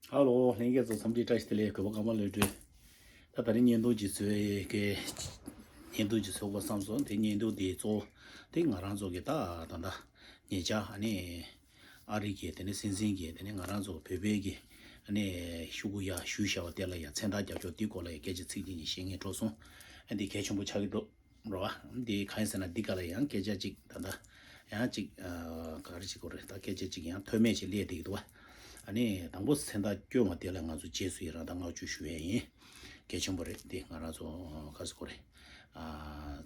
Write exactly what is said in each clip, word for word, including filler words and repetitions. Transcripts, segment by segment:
ཧ་ལོ། ལྷན་རྒྱས་ཚོ་འཚམས་འདྲི་བཀྲ་ཤིས་བདེ་ལེགས། གུས་པ་ཀརྨ་བློ་གྲོས། ད་ད་རིང་བརྙན་ཐུང་ཅིག་བཟོས་ཡས་ཀྱི། བརྙན་ཐུང་ཅིག་བཟོ་དགོས་བསམ་སོང་། དེ་བརྙན་ཐུང་དེའི་གཙོ་བོ་དེ་ང་རང་ཚོ་གི་ད་ད་ད་ཉེ་ཆར་ཨ་ནི་ཨ་རི་གི་དེ་ནས་སྲིད་འཛིན་གྱིས་དེ་ནས་ང་རང་ཚོ་བོད་པའི་གི་ཨ་ནི་ཤོག་གུ་ཡར་ཞུ་བཞག་པ་དེ་ལ་ཡང་མཚན་རྟགས་རྒྱབ་ཕྱོགས་དེའི་སྐོར་ལ་ཡང་སྐད་ཆ་ཚིག་གཅིག་གཉིས་བཤད་སྙིང་བྲོ་སོང་། ཨ་འདི་གལ་ཆེན་པོ་ཆགས་ཀྱི་འདུག་རོ། འདི་གང་ཡིན་ཟེར་ན་འདི་ག་ལ་ཡང་སྐད་ཆ་གཅིག་ད་ལྟ་ཡང་གཅིག་ག་རེ་བྱེད་དགོས་རེད། ད་སྐད་ཆ་གཅིག་ཡང་མཐོ་དམན་ཞིག་སླེབས་བསྡད་ཀྱི་འདུག་བ། ཨ་ནི་དང་པོ་མཚན་རྟགས་བསྐྱོན་པ་དེ་ལ་ང་ཚོ་རྗེས་སུ་ཡི་རང་དང་བསྔགས་བརྗོད་ཞུ་ཡས་ཡིན། གལ་ཆེན་པོ་རེད། འདི་ང་རང་ཚོ་ག་རེ་ཟེར་དགོས་རེད། ཨ་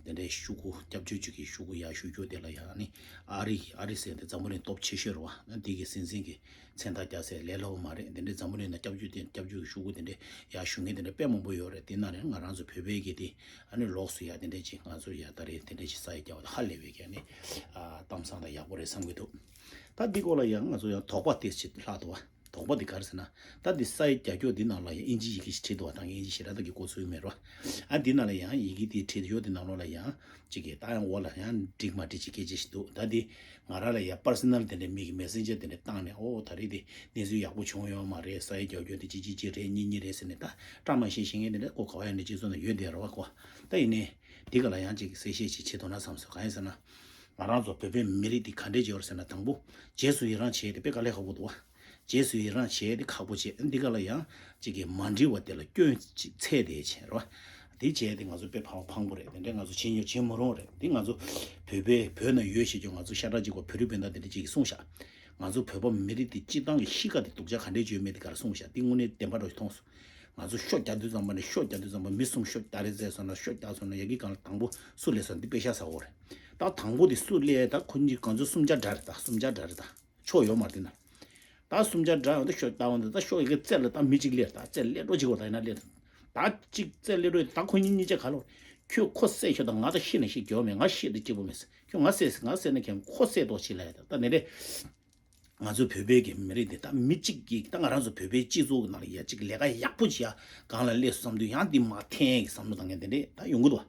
དེ་འདྲའི་ཤོག་གུ་སྐྱབས་བཅོལ་གཅིག་གི་ཤོག་གུ་ཡར་ཞུ་རྒྱུ་དེ་ལ་ཡང་ནི་ཨ་རི་ཨ་རི་ཟེར་དེ་འཛམ་བུ་གླིང་སྟོབས་ཆེ་ཤོས་རེད་བ། འདི་གི་སྲིད་འཛིན་གྱི་མཚན་རྟགས་རྒྱག་ས་ལས་སླ་པོ་མ་རེད། དེ་འདྲའི་འཛམ་བུ་གླིང་ནང་སྐྱབས་བཅོལ་དེ་སྐྱབས་བཅོལ་གྱི་ཤོག་གུ་དེ་འདྲའི་ཡར་ཞུ་མཁན་དེ་འདྲ་དཔེ་མང་པོ་ཡོད་རེད། དེ་ནང་ནས་ང་རང་ཚོ་བོད་པའི་གི་དེ་ཨ་ནི་ལོགས་སུ་ཡ་དེ་འདྲ་ཅིག་ང་ཚོ་ཡ་ད་རེས་དེ་འདྲ་ཅིག་ས་ཡ་རྒྱག་པ་དེ་ཧ་ལས་པའི་གི་ཨ་ནི་ཨ་གཏམ་བཟང་དང་ཡག་པོ་རེད་བསམ་གྱི་འདུག་ད་འདི་སྐོར་ལ་ཡང་ང་ཚོ་ཡང་དོགས་པ་དེ་ཅིག་ལྷག་འདུག་བ། དོགས་པ་དེ་ག་རེ་ཟེར་ན། ད་འདི་ས་ཡ་རྒྱག་ཕྱོགས་འདི་ནང་ལ་ཡང་ཨིན་ཇི་ཡི་གེ་ཞིག་བྲིས་འདུག་བ། ད་ངས་ཨིན་ཇི་ཞེ་དྲག་ད་གི་གོ་ཚོད་མེད་རོ། ཨ་འདི་ནང་ལ་ཡང་ཡི་གེ་དེ་བྲིས་ཡོད། དེ་ནང་ལོགས་ལ་ཡང་ཅིག་གི་ད་ཡང་འོག་ལ་ཡང་འགྲིག་མ་འགྲིག་ཅིག་སྐད་ཆ་ཞིག་འདུག་ད་འདི་ང་རང་ལ་ཡང་པར་སོ་ནལ་དེ་འདྲའི་མི་གི་མེ་སེན་ཇར་དེ་འདྲ་བཏང་ནས། ཨོ་ད་རེས་དེ་གནས་ཚུལ་ཡག་པོ་བྱུང་ཡོད་མ་རེད། ས་ཡ་རྒྱག་ཕྱོགས་དེ་ཅི་ཅི་ཅི་རེད། གཉིས་གཉིས་རེད་ཟེར་ནས་ད་བཀྲ་མ་ཤིས་ཤིང་ངས་དེ་འདྲ་ཁོ་ག་བ་ཡང་འདྲ་སྤྱི་ཚོགས་ནང་ཡོད་བསྡད་ར་བ་ཁོ། ད་ཡིན་ནའི་འདི་ག་ལ་ཡང་ཅིག་གསལ་བཤད་ཅིག་བྱེད་ཐུབ་ན་བསམ་སོང་། གང་ཡིན་ཟེར་ན། ང་རང་ཚོ་བོད་པའི་མི་རིགས་འདི་ག་འདྲས་ཅིག་ཡོད་རེད་ཟེར་ན། དང་པོ་རྗེས་སུ་ཡི་རང་བྱེད་དེ་དཔེ་དཀའ་ལས་ཁག་པོ་འདུག་བ། རྗེས་སུ་ཡི་རང་བྱེད་དེ་ཁག་པོ་བྱེད། འདི་ག་ལ་ཡང་གཅིག་གིས་མ་འགྲིག་པ་དེ་ལ་སྐྱོན་ཅིག་འཚོལ་བསྡད་བྱས་རོ། འདི་བྱས་ཏེ་ང་ཚོ་དཔེ་ཕངས་ཕངས་པོ་རེད། དེ་འདྲས་ང་ཚོ་བྱེད་མྱོང་བྱེད་མི་རུང་རེད། འདི་ང་ཚོ་བོད་པའི་བོད་ནང་ཡོད་བྱེད་ཀྱང་ང་ཚོ་ཤ་ཁྲག་གཅིག་པ་བོད་རིགས་སྤུན་ཟླ་དེ་འདྲས་གཅིག་གིས་གསུངས་ཤག་ང་ཚོ་བོད་པ་མི་རིགས་འདི་སྤྱི་བཏང་གི་གཤིས་ཀ་དེ་སྡུག་ཅག་ག་འདྲས་ཅིག་ཡོད་མེད་དེ་ག་རེ་གསུངས་ཤག་འདི་དངོས་གནས་བདེན་པ་འདྲ་ཞིག་མཐོང་སོང་། ང་ཚོ་ཤོ་རྒྱག་དུས་ཙམ་པ་ནས། ཤོ་རྒྱག་དུས་ཙམ་པ་མི་གསུམ་ཤོ་རྒྱག་རེས་རྩེས་སོང་ན། ཤོ་རྒྱག་སོང་ན་ཡ་གི་གང་ལ་དང་པོ་སུ་སླེབས་སོང་། འདི་དཔེ་ཤ་ཟ་འོ་རེད། ད་དང་པོ་དེ་སུ་སླེབས། ད་ཁོ་གཉིས་ང་ཚོ་གསུམ་ཆ་འདྲ་རེད། ད་གསུམ་ཆ་འདྲ་རེད། ད་ཕྱོགས་ཡོད་མ་རེད་དེ་ན། ད་གསུམ་ཆ་འདྲ་ཡོང་། ད་ཤོ་རྒྱག་འོང་། ད་ཤོ་ཡ་གི་རྩེ་ལ་ད་མི་གཅིག་སླེབས། ད་རྩེ་སླེབས་འགྲོ་གཅིག་གོ། ད་ཡིན་ན་སླེབས། ད་གཅིག་རྩེ་སླེབས་འགྲོ། ད་ཁོ་གཉིས་གཉིས་ཆ་ག་ལོ། ཁྱོད་ཁོ་བསད་ཤོག་ད་ང་ད་ཤི་ན་ཤི། འགྱོ་མེད། ང་ཤི་ད་གཅིག་པོ་མེད། ཁྱོད་ང་བསད། ང་བསད་ན་ཁྱོད་ཁོ་བསད་དོགས་ཆེ་ལ་ཡ། ད་ད་ནི་རེད། ང་ཚོ་བོད་པའི་གི་མི་རིགས་འདི་ད་མི་གཅིག་གིས་ད་ང་རང་ཚོ་བོད་པའི་སྤྱི་ཚོགས་ཀྱི་ནང་ལ་ཡ་གཅིག་ལས་ཀ་ཡག་པོ་བྱེད་ཡ་གང་ལ་སླེབས་སོང་བསམ་དུས། ཡང་འདི་མར་འཐེན་གི་བསམ་བློ་བཏང་མཁན་དེ་འདྲས་ད་ཡོང་གི་འདུག་བ།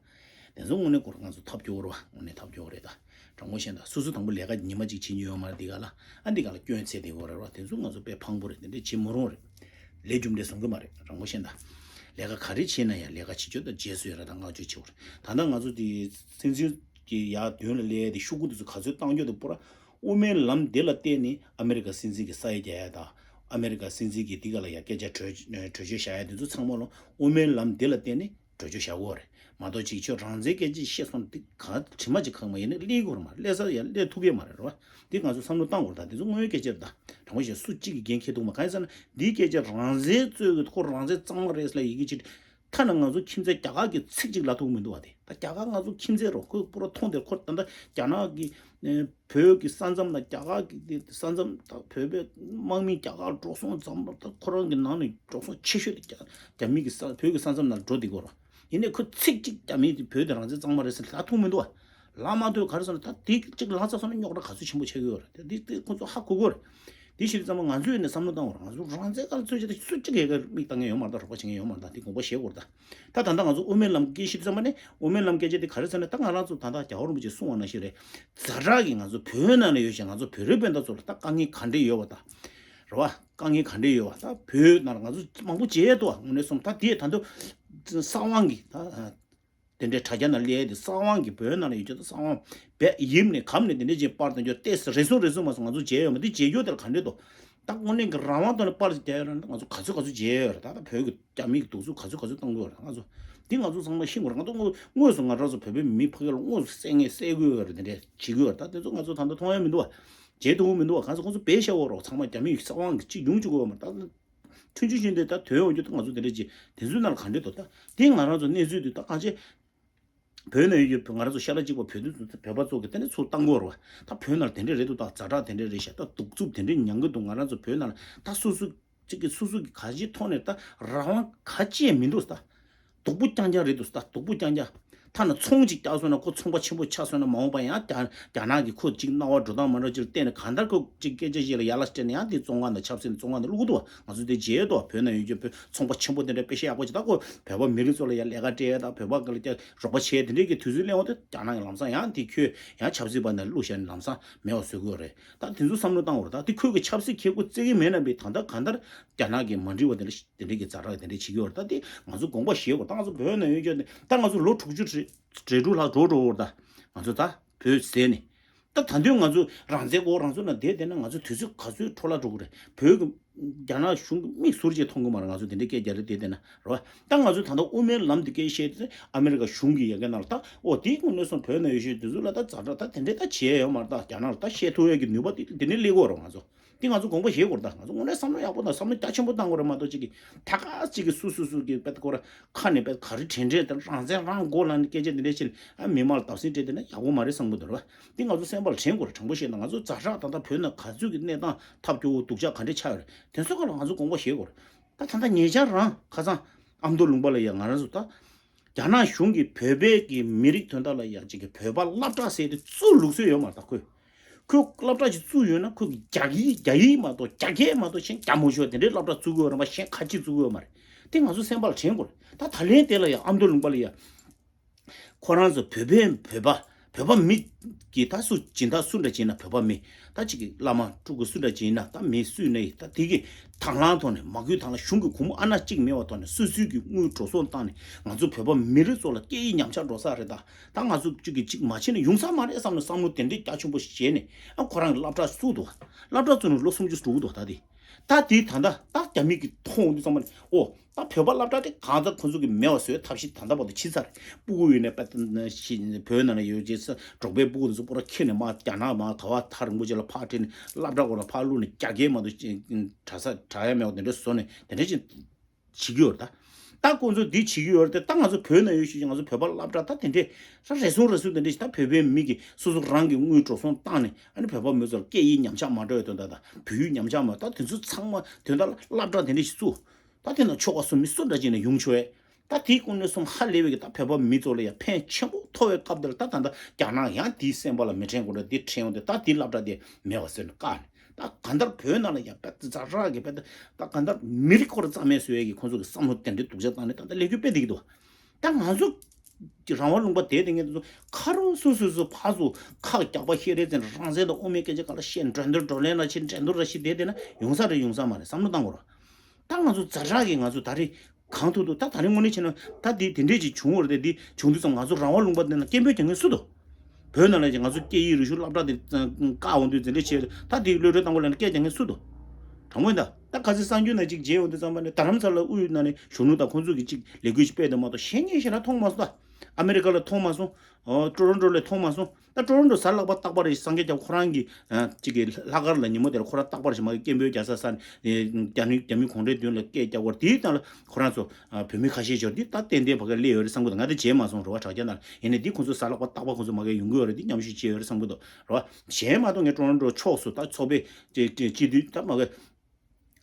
དེ་ཚོ་དངོས་གནས་ཁོ་རང་ང་ཚོ་ཐབས་སྐྱོ་བོ་རེད་བ། དངོས་གནས་ཐབས་སྐྱོ་བོ་རེད། ད་དྲང་པོ་བཤད་ན་ད་སོ་སོ་དང་པོ་ལས་ཀ་ཉི་མ་གཅིག་བྱེད་མྱོང་ཡོད་མ་རེད། འདི་ག་ལ་ཨ་འདི་ག་ལ་སྐྱོན་འཚོལ་བསྡད་ཡོད་རེད་བ། དེ་ཚོ་ང་ཚོ་དཔེ་ཕངས་པོ་རེད། དེ་འདྲས་བྱེད་མི་རུང་རེད། ལས་རྒྱུ་འབྲས་བཟང་གི་མ་རེད། དྲང་པོ་བཤད་ན་ད། ལས་ཀ་ག་རེ་བྱེད་ན་ཡང་ལས་ཀ་བྱེད་རྒྱུ་དང་རྗེས་སུ་ཡི་རང་དང་བསྔགས་བརྗོད་བྱེད་དགོས་རེད། ད་ལྟ་ང་ཚོ་དེ་སྲིད་འཛིན་གྱི་ཡར་མདུན་ལ་སླེབས་ཏེ་ཤོག་གུ་དེ་ཚོ་ག་ཚོད་བཏང་རྒྱུ་དེ་པུ་ར་དབུ་མའི་ལམ་འདི་ལ་བརྟེན་ནས་ཨ་མེ་རི་ཀ་སྲིད་འཛིན་གྱི་ས་ཡ་རྒྱག་ཡ་དང་། ཨ་མེ་རི་ཀ་སྲིད་འཛིན་གྱི་འདི་ག་ལ་ཡ་སྐད་ཆ་གྲོས་གྲོས་ཆོད་བཞག་ཡ་དེ་ཚོ་ཚང་མ་ལོ་དབུ་མའི་ལམ་འདི་ལ་བརྟེན་ནས་གྲོས་ཆོད་བཞག་དགོས་རེད། མ་གཏོགས་ཅིག་ཁྱོད་རང་བཙན་སྐད་ཆ་བཤད་སོང་དེ་ག་དྲི་མ་ཅིག་ཁག་མ་ཡིན་ན་སླེབས་དགོས་རེད་མ་རེད། སླེབས་ས་ཡ་སླེབས་ཐུབ་ཀྱི་མ་རེད་རེད་བ། འདི་ང་ཚོ་བསམ་བློ་བཏང་དགོས་རེད། ད་འདི་ཚོ་དངོས་ཡོད་སྐད་ཆ་རེད། ད་དྲང་པོ་བཤད་སུ་གཅིག་གིས་འགན་འཁྱེར་ཐུབ་མ། གང་ཡིན་ཟེར་ན་འདིའི་སྐད་ཆ་རང་བཙན་རྩོད་གི། ཁོ་རང་བཙན་གཙང་མ་རེད་ལབ་ཡི་གེ་ཅིག་ཐ་ན་ང་ཚོ་ཁྱིམ་མཚེས་རྒྱ་གར་གྱི་ཚིག་གཅིག་ལབ་ཐུབ་མི་འདུག་བ། དེ་ད་རྒྱ་གར་ང་ཚོ་ཁྱིམ་མཚེས་རོ། ཁོས་པུ་ར་མཐོང་དེར་ཁོ་ད་ལྟ་རྒྱ་ནག་གི་ཨེ་བོད་ཀྱི་ས་མཚམས་ལ། རྒྱ་གར་གྱི་དེ་ས་མཚམས་ད་བོད་པའི་དམག་མི་རྒྱ་གར་འགྲོ་སོང་ཙམ་པ། ད་ཁོ་རང་གི་ནང་ནས་འགྲོ་སོང་ཆེ་ཤོས་དེ་རྒྱ་རྒྱ་མི་གི་ས་བོད་ཀྱི་ས་མཚམས་ནང་འགྲོ་བསྡད་ཀྱི་ཡོད་རེད། ཡིན་ནའི་ཁོ་ཚིག་གཅིག་རྒྱ་མི་དེ་བོད་དེ་རང་བཙན་གཙང་མ་རེད་ཟེར་ལབ་ཐུབ་མི་འདུག་བ། ལབ་མ་ཐུབ། ག་རེ་ཟེར་ན་ད་དེ་གཅིག་ལབ་ཚར་སོང་ན་རྙོག་དྲ་ག་ཚོད་ཆེན་པོ་ཆགས་ཀྱི་ཡོད་རེད། དེ་དེ་ཁོ་ཚོ་ཧ་གོ་གི་ཡོད་རེད། དེ་ཞིག་ཙམ་པ་ང་ཚོས་ནས་བསམ་བློ་བཏང་བ་རེད། ང་ཚོ་རང་བཙན་ག་ལ་རྩོད་བྱེད་དེ་སུ་གཅིག་གིས་མིག་བཏང་མཁན་ཡོད་མ་རེད། ད་རོགས་པ་བྱེད་མཁན་ཡོད་མ་རེད། ད་དེ་དགོངས་པ་བཞེས་དགོས་རེད། ད་ད་ད་ལྟ་ང་ཚོ་དབུ་མའི་ལམ་སྐད་ཞིབ་ཙམ་པ་ནས། དབུ་མའི་ལམ་སྐད་ཆ་དེ་ག་རེ་ཟེར་ན། ད་ང་རང་ཚོ་ད་ལྟ་རྒྱལ་བ་རིན་པོ་ཆེས་གསུངས་པ་ནང་བཞིན་རེད། ཛ་དྲག་གི་ང་ཚོ་བོད་ནང་ལ་ཡོད་བཞིན་ང་ཚོ་བོད་རིགས་སྤུན་ཟླ་ཚོ་ལ་ད་དཀའ་ངལ་ག་འདྲས་ཡོད་པ། ད་རེད་བ། དཀའ་ངལ་ག་འདྲས་ཡོད་པ། ད་བོད་ནང་ལ་ང་ཚོ་མང་པོ་མཇལ་འདུག་དངོས་གནས་སོང་ད་དེ་ད་དུང་གསང་བ་གི་ད། དེ་འདྲའི་དྲ་རྒྱ་ནང་སླེབས་ཏེ་གསང་བ་གི་བོད་ནང་ལ་ཡོད་རྒྱུ་དང་། གསང་བ་བས་ཡིབ་ནས་གབ་ནས་དེ་འདྲའི་ཅིག་པར་དང་འགྱོ་ཏེ་རེ་ཟུང་རེ་ཟུང་མ་སོང་ང་ཚོ་མཇལ་ཡོད་མ། དེ་མཇལ་རྒྱུ་དེར་ག་འདྲས་འདུག་ད་དངོས་གནས་ཀྱི་རང་དབང་ཐོག་ནས་པར་ཅིག་རྒྱག་ཡོད་ན་ད་ང་ཚོ་ག་ཚོད་ག་ཚོད་མཇལ་ཡོད་རེད། ད་ད་བོད་ཀྱི་རྒྱ་མི་གི་གདུག་རྩུབ་ག་ཚོད་ག་ཚོད་གཏོང་གི་ཡོད་རེད། ང་ཚོ་འདི་ང་ཚོ་ཚང་མ་ཤེས་དགོས་རེད། ང་ཚོ་དངོས་དངོས་སུ་ང་རང་ཚོ་བོད་པའི་མི་ཕ་གི་ལ་དངོས་སུ་བསད་མཁན་བསད་དགོས་ཡོད་རེད། དེ་འདྲས་བྱེད་དགོས་ཡོད་རེད། ད་དེ་ཚོ་ང་ཚོ་ད་ལྟ་མཐོང་ཡ་མི་འདུག་བ། མཇལ་ཐུབ་ཀྱི་མི་འདུག་བ། གང་ཚོ་ཁོང་ཚོ་བས་ཤ་བོ་རོགས་ཚང་མ་རྒྱ་མི་ཡི་གསང་བ་གི་གཅིག་ཡོང་བཅུག་གི་ཡོད་མ་རེད། ད། ཆུང་ཆུང་ཆུང་དེ་ད་ཐོན་ཡོང་རྒྱུ་ད་ང་ཚོ་དེ་འདྲ་ཅིག་དེ་ཚོའི་ནང་ལ་ག་འདྲས་འདུག་ད་དེ་ང་རང་ཚོ་གནས་ཚུལ་དེ་ད་གང་ཅི། བོད་ནང་ཡོད་རྒྱུ་ང་རང་ཚོ་ཤ་ཁྲག་གཅིག་པ་བོད་དོན་ཚོ་བོད་པ་ཚོ་གི་དེ་འདྲ་ཚུར་བཏང་དགོས་རེད་བ། ད་བོད་ནང་ལ་དེ་འདྲས་རེད་འདུག་ད་ཛ་དྲག་དེ་འདྲས་རེད་ཤག་ད་གདུག་རྩུབ་དེ་འདྲས་མྱང་གི་འདུག་ང་རང་ཚོ་བོད་ནང་ལ་ད་སོ་སོ་གཅིག་གིས་སོ་སོ་གི་ག་ཅིའི་ཐོག་ནས་ད་རང་དབང་ག་ཅི་ཡང་མི་འདུག་ད་སྡུག་པོ་རྐྱང་རྐྱང་རེད་འདུག་ད་སྡུག་པོ་རྐྱང་རྐྱང་ ཐ་ན་ཚོང་ཅིག་བརྒྱབ་སོང་ན་ཁོ་ཚོང་པ་ཆེན་པོ་ཆགས་སོང་ན་མ་འོངས་པ་ཡང་རྒྱ་རྒྱ་ནག་གིས་ཁོ་ཅིག་སྣང་བ་འགྲོ་སྟངས་མ་འདྲ་ཅིག་ལ་བལྟས་ནས་གང་ལྟར་ཁོ་ཅིག་སྐད་ཆ་བཤད་ལ་ཡ་ལ་སྤྲད་ནས་ཡང་དེ་བཙོན་ཁང་དང་ཆབ་སྲིད་བཙོན་ཁང་དུ་བླུག་གི་འདུག་ང་ཚོ་དེ་མཇལ་འདུག་བོད་ནང་ཡོད་རྒྱུ་བོད་ཚོང་པ་ཆེན་པོ་དེ་འདྲ་དཔེ་བཤད་ཡག་པོ་ཅིག་ད་ཁོ་བོད་པ་མི་རིགས་ཚོ་ལ་ཡ་ལས་ཀ་སྤྲད་ཡ་དང་བོད་པ་ག་ལ་ཀྱ་རོགས་པ་བྱས་དེ་འདྲས་ཀྱི་དུས་ཚོད་སླེབས་འོང་དུས་རྒྱ་ནག་གི་ལམ་སང་ཡང་དེ་ཁྱོད་ཡང་ཆབ་སྲིད་པ་ནས་བླུག་བཞག་ནས་ལམ་སང་མེད་པ་བཟོ་གི་ཡོད་རེད། ད་དེ་ཚོ་བསམ་བློ་བཏང་དགོས་རེད། ད་དེ་ཁོས་ཀྱི་ཆབ་སྲིད་ཁེ་ཁོ་བརྩི་གི་མེད་ན་པའི་ད་ལྟ་གང་ལྟར་རྒྱ་ནག་གི་མ་འགྲིག་པ་དེ་འདྲ་དེ་འདྲས་ཀྱི་ཛ་དྲག་དེ་འདྲས་བྱེད་ཀྱི་ཡོད་རེད། ད་དེ་ང་ཚོ་དགོངས་པ་བཞེས་དགོས། ད་ང་ཚོ་བོད་ནང་ཡོད་རྒྱུ་དེ་ད་ང་ཚོ་ལོ་དྲུག་ཅུ་རེ་རེ་དྲུག་ལྷག་འགྲོ་འགྲོ་བར་ད་ང་ཚོ་ད་བོད་ཟེར་ནས་ད་ད་དུང་ང་ཚོ་རང་བཙན་དགོས་རང་བཙན་ལ་བསྡད་བསྡད་ན་ང་ཚོ་དུས་ཚོད་ག་ཚོད་འཕྲོ་བརླག་འགྲོ་གི་རེད། བོད་ཀྱི་རྒྱ་ནག་གཞུང་གི་མིག་ཟུར་གྱིས་མཐོང་གི་མ་རེད། ང་ཚོ་དེ་འདྲའི་སྐད་རྒྱག་རེད་བསྡད་བསྡད་ན་རེད་བ། ད་ང་ཚོ་ད་ལྟ་དབུ་མའི་ལམ་འདི་སྐད་བཤད་དེ་ཨ་མི་རི་ཀ་གཞུང་གི་ཡ་གི་ནང་ལ་ད་ཨོ་དེའི་ངོས་ནས་སོང་བོད་ནང་ཡོད་ཤོས་དེ་ཚོ་ལ་ད་ཛ་དྲག་ད་དེ་འདྲའི་ད་བྱས་ཡོད་མ་རེད། ད་རྒྱ་ནག་ལ་ད་བཤད་ཐུབ་ཡ་གི་ནུས་པ་དེ་དེ་འདྲའི་སླེབས་ཀྱི་ཡོད་རེད། ང་ཚོ་དེ་ང་ཚོ་དགོངས་པ་བཞེས་དགོས་རེད། ད་ང་ཚོ་དངོས་གནས་བསམ་བློ་ཡག་པོ་དང་བསམ་བློ་རྒྱ་ཆེན་པོ་བཏང་དགོས་རེད་མ་གཏོགས་ཅིག་གི་ད་ག་ཅིག་གི་སུ་སུ་སུ་གི་དཔེ་ཁོ་ར་ཁ་ནས་དཔེ་ག་རེ་དྲན་དྲན་དང་རང་བཙན་རང་དགོས་ལབ་ནས་སྐད་ཆ་དེ་འདྲས་བཤད་ནས་ཨ་མི་མང་ལ་བརྡབ་གསིག་སྤྲད་དེ་ན་ཡག་པོ་མ་རེད་བསམ་གི་འདུག་རེད་བ། འདི་ང་ཚོ་སེམས་པ་ལ་དྲན་དགོས་རེད། དྲང་པོ་བཤད་ན་ང་ཚོ་ཛ་དྲག་ད་ལྟ་བོད་ནང་ག་ཚོད་ཀྱི་གནས་སྟངས་ཐབས་སྐྱོ་བོ་སྡུག་ཅག་ག་འདྲས་ཆགས་ཡོད་རེད། དེ་ཚོ་སྐོར་ལ་ང་ཚོ་དགོངས་པ་བཞེས་དགོས་རེད། ད་ད་ལྟ་ཉེ་ཆར་རང་ཁ་སང་ཨ་མདོ་ལུང་པ་ལ་ཡ་ང་རང་ཚོ་ད་རྒྱ་ནག་གཞུང་གིས་བོད་པའི་གི་མི་རིགས་དོན་དག་ལ་ཡ་གཅིག་གི་བོད་པ་སློབ་གྲྭ་ཟེར་དེ་བཙུགས་ལུགས་སྲོལ་ཡོད་མ་རེད། ད་ཁོས་ཁོས་སློབ་གྲྭ་ཅིག་བཙུགས་ཡོད་ན་ཁོས་རྒྱ་ཡིག་རྒྱ་ཡིག་མ་གཏོགས་རྒྱ་སྐད་མ་གཏོགས་གཞན་རྒྱ་མོ་ཤོར་དེ་འདྲའི་སློབ་གྲྭ་བཙུགས་ཡོད་རེད་པ། གཞན་ཁ་ཅིག་བཙུགས་ཡོད་མ་རེད། དེ་ང་ཚོ་སེམས་པ་ལ་དྲན་དགོས་རེད། ད་ད་ལན་དེ་ལ་ཡ་ཨ་མདོ་ལུང་པ་ལ་ཡ། ཁོ་རང་ཚོ་བོད་པའི་བོད་པ་བོད་པ་མི་གི་ད་སུ་སྦྱིན་བདག་སུ་འདྲ་བྱས་ན་བོད་པ་མི་ད་ཅིག་གི་བླ་མ་སྤྲུལ་སྐུ་སུ་འདྲ་བྱས་ན་ད་མི་སུ་ནས་ད་དེ་གི་དང་བླངས་ཐོག་ནས་མ་སྐུལ་དང་བླངས་གཞུང་གི་སྒོ་མོ་ཨ་ན་གཅིག་མེད་པ་ཐོག་ནས་སོ་སོའི་གི་དངུལ་འགྲོ་སོང་བཏང་ནས་ང་ཚོ་བོད་པ་མི་རིགས་ཚོ་ལ་སྐད་ཡིག་ཉམས་ཆག་འགྲོ་ས་རེད། ད་ད་ང་ཚོ་གཅིག་གི་གཅིག་མ་བྱས་ན་ཡོང་ས་མ་རེད་བསམ་ནས་བསམ་བློ་དེ་འདྲའི་རྒྱ་ཆེན་པོ་བཞེས་ནས་ཨ་ཁོ་རང་གི་སློབ་གྲྭ་བཙུགས་འདུག་སློབ་གྲྭ་བཙུགས་ནས་ལོ་སུམ་ཅུ་འགྲོ་གི་འདུག་ད་དེ། ད་དེ་ད་ལྟ་ད་རྒྱ་མི་གི་མཐོང་འོང་དུས་ཙམ་པ་ནས་ཨོ། ད་བོད་པ་སློབ་གྲྭ་དེ་གང་ཚ་ཁོ་ཚོ་གི་མེད་པ་བཟོས་ཐབས་ཤེས་ད་ལྟ་བར་དུ་ཕྱིན་ཚར་རེད། སྤུ་གུ་ཡོད་ནས་པ་ཤི་བོད་ནང་ལ་ཡོད་ཅེས་འབྲོག་པའི་སྤུ་གུ་དེ་ཚོ་པུ་ར་ཁྱེར་ནས་མ་རྒྱ་ནག་མ་ག་བ་ཐག་རིང་པོ་ཅིག་ལ་ཕར་ཁྲིད་ནས་སློབ་གྲྭ་སྐོར་ལ་ཕར་བླུགས་ནས་རྒྱ་སྐད་མ་གཏོགས་གྲྭ་ས་གྲྭ་ཡ་མེད་པ་དེ་འདྲ་བཟོ་ནས་དེ་འདྲ་ཅིག་བྱེད་ཀྱི་ཡོད་རེད། ད་ད་ཁོ་ཚོ་འདི་བྱེད་ཀྱི་ཡོད་རེད་དེ་ད་ང་ཚོ་བོད་ནང་ཡོད་ཤོད་ཅིག་ང་ཚོ་བོད་པ་སློབ་གྲྭ་ད་དེ་འདྲས་ད་རེ་ཟུང་རེ་ཟུང་དེ་འདྲས་ཞིག་ད་བོད་པའི་མི་གིས་སོ་སོ་རང་གི་དངུལ་འགྲོ་སོང་བཏང་ནས་ཨ་ནི་བོད་པ་མི་ཚོ་ལ་སྐད་ཡིག་ཉམས་ཆག་མ་འགྲོ་བའི་དོན་དག་དང་བོད་ཡིག་ཉམས་ཆག་མ་ད་དེ་ཚོ་ཚང་མ་དོན་དག་ལ་སློབ་གྲྭ་དེ་འདྲས་ཞིག་བཙུགས། ད་དེ་ན་ཆོལ་ཁ་གསུམ་མི་སུ་འདྲ་ཅིག་ནས་ཡོང་ཆོག་ཨེ། ད་དེའི་ཀུན་ནས་སོང་ཧ་ལས་པའི་གི་ད་བོད་པ་མི་ཚོ་ལ་ཡང་ཕན་ཆེན་པོ་ཐོགས་པའི་སྐབས་དེ་ལ་ད་ད་ད་རྒྱ་ནག་ཡང་དེའི་སེམས་པ་ལ་མི་དྲན་དགོས་རེད། དེ་དྲན་ཡོང་དུས་ད་དེའི་སློབ་གྲྭ་དེ་མེད་པ་བཟོས་ནས་བཀག་ནས་ད་གང་ལྟར་བོད་ནང་ལ་ཡང་བོད་ཛ་དྲག་གི་བོད་ད་གང་ལྟར་མི་རིགས་ཁོ་ར་རྩ་མེད་བཟོ་ཡས་ཀྱི་ཁོང་ཚོ་གི་བསམ་བློ་དེ་འདྲའི་སྡུག་ཅག་བཏང་ནས་ད་ལྟ་ལས་འགུལ་སྤེལ་བསྡད་ཀྱི་འདུག་ད་ང་ཚོ་རང་དབང་ལུང་པ་དེ་དེ་ངས་དེ་ཚོ་ཁ་རོག་སུ་སུ་སུ་ཕར་ཚུར་ཁག་རྒྱག་པ་ཤེས་རེད་ཟེར་ནས་རང་བཙན་དང་དབུ་མའི་སྐད་ཆ་ག་ལ་བཤད་འགྲན་བསྡུར་བགྲོ་གླེང་ལ་ཕྱིན་འགྲན་བསྡུར་ལ་ཕྱིན་བསྡད་བསྡད་ན་ཡོང་ས་རེད། ཡོང་ས་མ་རེད། བསམ་བློ་བཏང་དགོས་རེད། ད་ང་ཚོ་ཛ་དྲག་གི་ང་ཚོ་ད་རེས་གང་ཐུབ་ཐུབ་ད་ད་རེས་དངོས་གནས་བྱས་ན་ད་དེ་དེ་འདྲས་ཅིག་བྱུང་བ་རེད་དེ། དེ་བྱུང་དུས་ཙམ་ང་ཚོ་རང་དབང་ལུང་པ་འདི་ན་སྐད་འབོད་རྒྱག་མཁན་སུ་འདུག་བོད་ནང་ལ་ཅིག་ང་ཚོ་སྐད་ཡིག་རིག་གཞུང་སློབ་གྲྭ་དེ་བཀག་འོང་དུས་འཛིན་གྲྭ་ཆེ་ད་དེ་གློད་གྲོལ་བཏང་དགོས་ལབ་ནས་སྐད་རྒྱག་མཁན་སུ་འདུག་དྲང་པོ་ཡིན་ད། ད་ག་ཚོད་གསར་འགྱུར་ནང་ཅིག་མཇལ་ཡོང་དུས་ཙམ་པ་ནས་རྡ་རམ་ས་ལ་དབུས་ནང་ནས་གཞོན་ནུ་དང་ཁོང་ཚོ་གི་ཅིག་ལས་འགུལ་ཅིག་སྤེལ་འདུག་མ་གཏོགས་གཞན་ངས་ཤེས་ན་མཐོང་མ་སོང་། ད་ཨ་མེ་རི་ཀ་ལ་མཐོང་མ་སོང་། ཨོ་ཀྲོ་རོན་ཀྲོ་ལ་མཐོང་མ་སོང་། ད་ཀྲོ་རོན་ཀྲོ་གཟའ་ལྷག་པ་རྟག་པར་རེད། སངས་རྒྱས་རྒྱ་ཁོ་རང་གི་ཨ་ཅིག་གི་ལྷག་དཀར་ལ་ཉིན་མོ་དེར་ཁོ་རང་རྟག་པར་ཞིག་མ་གི་སྐད་འབོད་རྒྱག་ས་ས་ནས་རྒྱ་མི་རྒྱ་མི་གུང་ཁྲན་མདུན་ལ་སྐད་རྒྱག་པར་དེའི་སྟེང་ལ་ཁོ་རང་ཚོ་ཨ་བོད་མི་ཁ་ཤས་འབྱོར་དུས་ད་ཏན་ཏན་ཕ་གིར་སླེབས་ཡོད་རེད་བསམ་གི་འདུག་ང་དེ་མཇལ་མ་སོང་། རེད་བ། དྲ་རྒྱ་ནང་ལ། ཡིན་ནའི་དེ་ཁོང་ཚོ་གཟའ་ལྷག་པ་རྟག་པར་ཁོང་ཚོ་མ་གི་ཡོང་གི་ཡོད་རེད། དེ་མཉམ་ཞུགས་བྱས་ཡོད་རེད་བསམ་གི་འདུག་རེད་བ། གཞན་མ་གཏོགས་ངས་ཀྲོ་རོན་ཀྲོ་ཕྱོགས་སུ་ད་ཚོགས་པའི་སྤྱི་འཐུས་ད་མ་གི་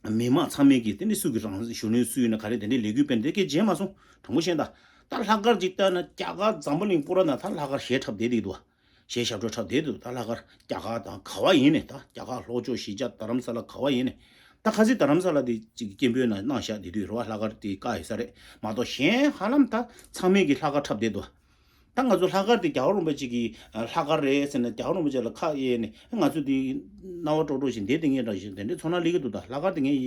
མི་མང་ཚང་མས་ཀྱིས་དེ་ནི་སུ་གི་རང་གཞོན་ནུ་སུ་ཡིན་ན་ག་རེ་དེ་འདྲའི་ལས་འགུལ་སྤེལ་ནས་དེ་སྐད་མཇལ་མ་སོང་། དྲང་པོ་བཤད་ན་ད། ད་ལྷག་དཀར་ཅིག་ལྟ་ན་རྒྱ་གར་འཛམ་བུ་གླིང་པུ་ར་ན་ད་ལྷག་དཀར་གཞས་འཁྲབ་བསྡད་ཀྱི་འདུག་གཞས་ཞབས་བྲོ་འཁྲབ་བསྡད་འདུག་ད་ལྷག་དཀར་རྒྱ་གར་དང་ག་བ་ཡིན་ནས་ད་རྒྱ་གར་ལྷོ་ཕྱོགས་གཞིས་ཆགས་རྡ་རམ་ས་ལ་ག་བ་ཡིན་ནས་ད་ཁ་སང་རྡ་རམ་ས་ལ་དེ་ཅིག་སྐད་འབོད་ན་གནང་བཞག་དེ་དུས་རེད་བ། ལྷག་དཀར་དེ་བཀག་ཡོད་ས་རེད་མ་གཏོགས་གཞན་ཧ་ལམ་ད་ཚང་མས་ཀྱི་ལྷག་དཀར་འཁྲབ་བསྡད་འདུག་ད་ང་ཚོ་ལྷག་དཀར་དེ་རྒྱལ་བ་རིན་པོ་ཆེ་གི་ལྷག་དཀར་རེད་ཟེར་ནས་རྒྱལ་བ་རིན་པོ་ཆེ་ལ་ཁ་གཡས་ནས་ང་ཚོ་དེ་སྣང་བ་ཀྲོག་ཀྲོག་བཞིན་བསྡད་དེ་ངས་འདྲ་བཞིན་དེ་འདྲའི་ཚོར་སྣང་སླེབས་ཀྱི་འདུག་ད་ལྷག་དཀར་དེ་ངས་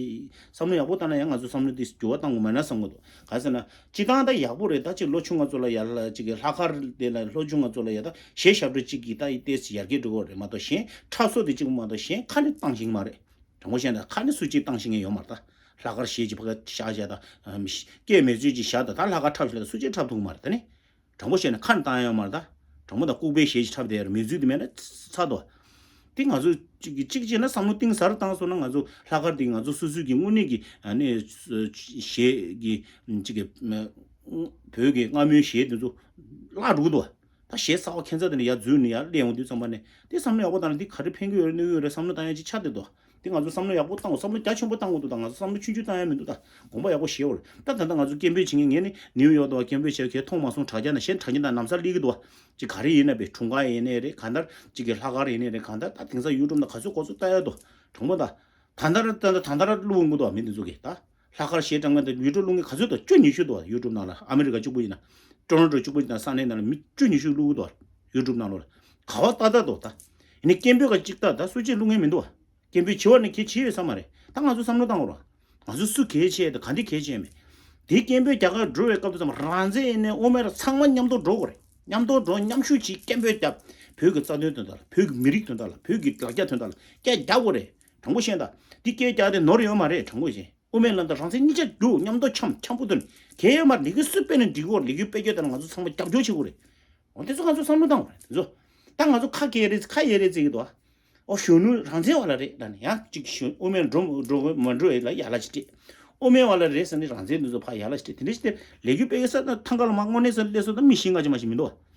བསམ་བློ་ཡག་པོ་བཏང་ན་ཡང་ང་ཚོ་བསམ་བློ་དེ་འགྱུར་བ་བཏང་དགོས་མེད་ན་བསམ་གྱི་འདུག་ག་ཟེར་ན་སྤྱི་བཏང་ད་ཡག་པོ་རེད། ད་ཅིག་ལོ་ཆུང་ང་ཚོ་ལ་ཡ་ལ་ཅིག་གི་ལྷག་དཀར་དེ་ལ་ལོ་ཆུང་ང་ཚོ་ལ་ཡ་ད་གཞས་ཞབས་བྲོ་གཅིག་གིས་ད་ཡི་ཏོག་ཙམ་ཡར་རྒྱས་འགྲོ་གི་རེད་མ་གཏོགས་གཞན་འཁྲབ་སྲོལ་དེ་གཅིག་པུ་མ་གཏོགས་གཞན་ཁ་ནས་བཏང་ཤེས་ཀྱི་མ་རེད། དྲང་པོ་བཤད་ན་ཁ་ནས་སུ་གཅིག་བཏང་ཤེས་མཁན་ཡོད་མ་རེད། ད་ལྷག་དཀར་གཞས་ཅིག་ཕ་ག་བཞག་བཞག་ད་སྐད་མེད་ཚོད་ཅིག་བཞག་ད་ད་ལྷག་དཀར་འཁྲབ་ཤེས་ད་སུ་གཅིག་འཁྲབ་ཐུབ་ཀྱི་མ་རེད། ད་ནི། དྲང་པོ་བཤད་ན་ཁ་ནས་བཏང་ཡོད་མ་རེད་ད། དྲང་པོ་ད་ལྐུགས་པའི་གཞས་ཅིག་འཁྲབ་བསྡད་ཡོད་རེད། མི་ཚུལ་དེ་མེད་ན་ཚར་དོ། དེ་ང་ཚོ་གཅིག་གཅིག་བྱས་ན་བསམ་བློ་གཏིང་ཟབ་རུ་བཏང་སོང་ན་ང་ཚོ་ལྷག་དཀར་དེ་ང་ཚོ་སོ་སོའི་གི་དངོས་གནས་ཀྱི་ཨ་ནི་གཞས་ཀྱི་གཅིག་གི་བོད་ཀྱི་སྔ་མོའི་གཞས་དེ་ཚོ་བརླག་འགྲོ་གི་འདུག་ད་གཞས་གསར་པ་ཁྱད་མཚར་དེ་འདྲ་ཡར་འཛུལ་ནས་ཡར་སླེབས་ཡོང་དུས་ཙམ་པ་ནས་དེ་བསམ་བློ་ཡག་པོ་བཏང་ན་དེ་ག་རེ་ཕན་གྱི་ཡོད་རེད་གནོད་ཀྱི་ཡོད་རེད་བསམ་བློ་བཏང་ཡ་ཅིག་ཆགས་བསྡད་འདུག་དེ་ང་ཚོ་བསམ་བློ་ཡག་པོ་བཏང་དགོས། བསམ་བློ་རྒྱ་ཆེན་པོ་བཏང་དགོས་འདུག་ད་ང་ཚོ་བསམ་བློ་ཆུང་ཆུང་བཏང་ཡ་མི་འདུག་ད་དགོངས་པ་ཡག་པོ་བཞེས་འོར། ད་ད་ལྟ་ང་ཚོ་སྐད་འབོད་བྱེད་མཁན་ངས་ནི་ནིའུ་ཡོག་དང་སྐད་འབོད་བྱེད་མཁན་མཐོང་མ་སོང་། དྲ་རྒྱ་ན་གཞན་དྲ་རྒྱ་ན་ནམ་སར་སླེབས་ཀྱི་འདུག་ཅིག་ག་རེ་ཡིན་ན་པའི་འཁྲུངས་སྐར་ཡིན་ནའི་རེད། གང་ལྟར་ཅིག་གི་ལྷག་དཀར་ཡིན་ནའི་རེད། གང་ལྟར་ད་དེང་སང་ཡུ་ཊུབ་ན་ག་ཚོད་གོ་ཚོད་ལྟ་ཡ་འདུག་དྲང་པོ་ད། ད་ལྟར་ད་ལྟར་ད་ལྟར་བླུག་འོང་གི་འདུག་མི་འདི་ཚོ་གིས་ད། ལྷག་དཀར་གཞས་དྲང་མཁན་དང་ཡུ་ཊུབ་བླུག་མཁན་ག་ཚོད་འདུག་བཅུ་ཉི་ཤུ་འདུག་ཡུ་ཊུབ་ནང་ལ། ཨ་མི་རི་ཀ་གཅིག་པུ་ཡིན་ན། ཊོ་རོན་ཊོ་གཅིག་པུ་ཡིན་ན། ས་གནས་ནང་ལ་མི་བཅུ་ཉི་ཤུ་བླུག་གི་འདུག་ཡུ་ཊུབ་ནང་ལོགས་ལ། ག་བ་ལྟ་ལྟ་འདུག་ད། ཡིན་ནའི་སྐད་འབོད་ག་གཅིག་ལྟ་ད་སུ་གཅིག་བླུག་མཁན་མི་འདུག་བ། སྐད་འབོད་བྱེད་པ་ནི་གལ་ཆེ་ཡོད་ས་མ་རེད། ད་ང་ཚོ་བསམ་བློ་བཏང་དགོས་རེད། ང་ཚོ་སུ་གལ་ཆེ་དང་ག་འདི་གལ་ཆེ་མེད། དེ་སྐད་འབོད་རྒྱག་གར་འགྲོ་བའི་སྐབས་དུ་ཙམ་རང་བཙན་ཡིན་ནའི་དབུ་མའི་ར་ཚང་མ་མཉམ་དུ་འགྲོ་དགོས་རེད། མཉམ་དུ་འགྲོ། མཉམ་ཞུགས་བྱེད། སྐད་འབོད་རྒྱབ། བོད་ཀྱི་རྩ་དོན་དོན་དག་ལ། བོད་ཀྱི་མི་རིགས་དོན་དག་ལ། བོད་ཀྱི་ལ་རྒྱ་དོན་དག་ལ་སྐད་རྒྱག་དགོས་རེད། དྲང་པོ་བཤད་ད། འདི་སྐད་རྒྱག་དེ་ནོར་ཡོད་མ་རེད། དྲང་པོ་བཤད། དབུ་མའི་ལམ་དང་རང་བཙན་གཉིས་ཆ་རྒྱུག་མཉམ་དུ་འཆམ་འཆམ་པོ་དོན་གལ་ཡོད་མ་རེད། ལས་འགུལ་སུ་སྤེལ་ནས་འགྲིག་གོ་ལས་འགུལ་སྤེལ་རྒྱུ་དེ་ལ་ང་ཚོ་ཚང་མ་རྒྱབ་སྐྱོར་བྱེད་དགོས་རེད། འོ་དེ་ཚོ་ང་ཚོ་བསམ་བློ་བཏང་དགོས་རེད། དེ་ཚོ་ད་ང་ཚོ་ཁ་སྐད་རེད། ཁ་ཡ་རེད་ཟེར་གི་འདུག་ཨོ་གཞོན་ནུ་རང་བཙན་བ་ལ་རེད་ལ་ནི་ཡང་གཅིག་གཞོན་དབུ་མའི་འགྲོ་འགྲོ་མ་འགྲོ་ཡ་ལ་ཡ་ལ་ཅིག་སྤྲད། དབུ་མའི་བ་ལ་རེད་ཟེར་ནི་རང་བཙན་དེ་ཚོ་ཕ་ཡ་ལ་ཅིག་སྤྲད། དེ་འདྲ་ཞིག་དེ་ལས་འགུལ་སྤེལ་གི་ས་ད་ཐང་ག་ལ་མ་དངོས་གནས་ཟེར་སླེབས་སོ་ད་མི་ཤི་ང་ཅི་མ་ཤི་མི་འདུག་བ།